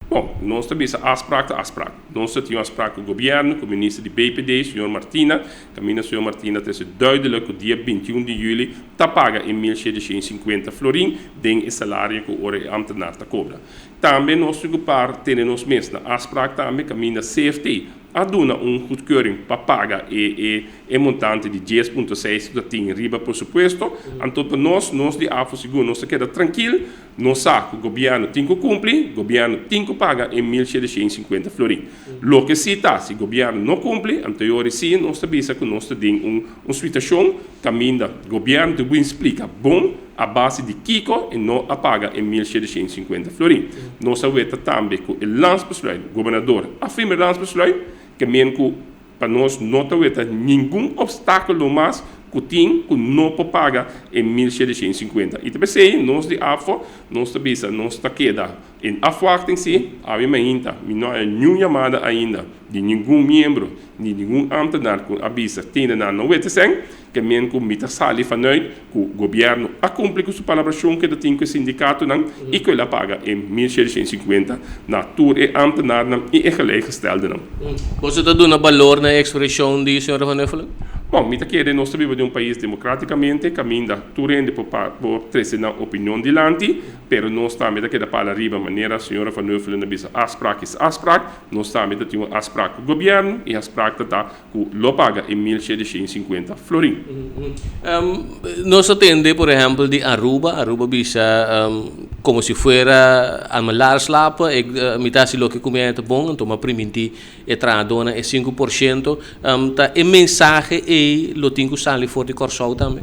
Bon, nos ta bisa, afspraak ta afspraak. Nos tin un afspraak ku gobièrnu, ku minister di BPD, señor Martina. Kaminda señor Martina ta duidelijk ku dia 21 di yüli ta paga e 1750 florin den e salario ku ora e ambtenaar ta kobra. Tambe nos tin ku tene nos mes na afspraak tambe, kaminda CFT a duna un goedkeuring pa paga e montante di 10,6 ku tin riba presupuesto. Anto pa nos di ABVO sigur nos keda trankil, nos sa ku gobièrnu tin ku kumpli, gobièrnu tin ku paga e 1750 florin. Loke si ta, si gobièrnu no kumpli, anto sí nos ta bisa ku nos tin un situashon kaminda gobièrnu tin ku splika bon a base di kiko e no a paga e 1750 florin. Nos a weta tambe ku e landsbesluit, gobernador a firma e landsbesluit, ke men ku pa nos no ta weta ningun opstákulo mas ku tin ku no por paga e 1750. I tambe nos di ABVO, nos ta bisa, nos ta keda in afwachting sí, awe mainta, mi no a ningun yamada ainda di ningun miembro, ni ningun ambtenaar ku a bisa, tende nan no weta sèn, ke men ku mi ta sali vanuit ku gobièrnu a kumpli ku su palabrashon ku e tin ku sindikatonan i ku el a paga e 1750 na tur e ambtenaarnan i e gelijkgestelden. Bo ta duna balor na ekspreshon di señor Van Huffelen? Bon, mi ta kere nos ta biba den un pais demokrátikamente, kaminda tur hende por trese nan opinion dilanti, pero nos tambe ta keda para riba manera señora Van Huffelen a bisa, afspraak is afspraak. Nos tambe tin un afspraak ku gobièrnu i afspraak ta ku lo paga e 1750 florin. Nos a tende, por ehèmpel, di Aruba, Aruba a bisa komo si fuera aan mijn laars lappen, ik mi ta hasi loke ku mi ta bon, anto m'a primintí e trahadónan e 5%, ta e mensahe ei lo tin ku sali for di Kòrsou tambe?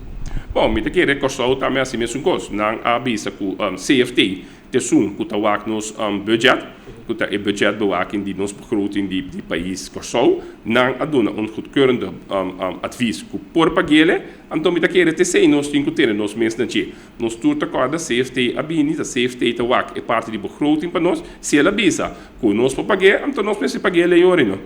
Bon, mi ta kere Kòrsou tambe asina mesun kos. Nan a bisa ku CFT ta esun ku ta wak nos budget, ku ta e budget bewaking di nos begroting di pais Kòrsou, nan a duna un goedkeurende advies ku por pag'é, anto mi ta kere te esei nos tin ku tene nos mes na dje. Nos tur ta kòrda CFT a bini, ta CFT ta wak e parti di begroting pa nos, si el a bisa ku nos por pag'é, anto nos mester pag'é, no?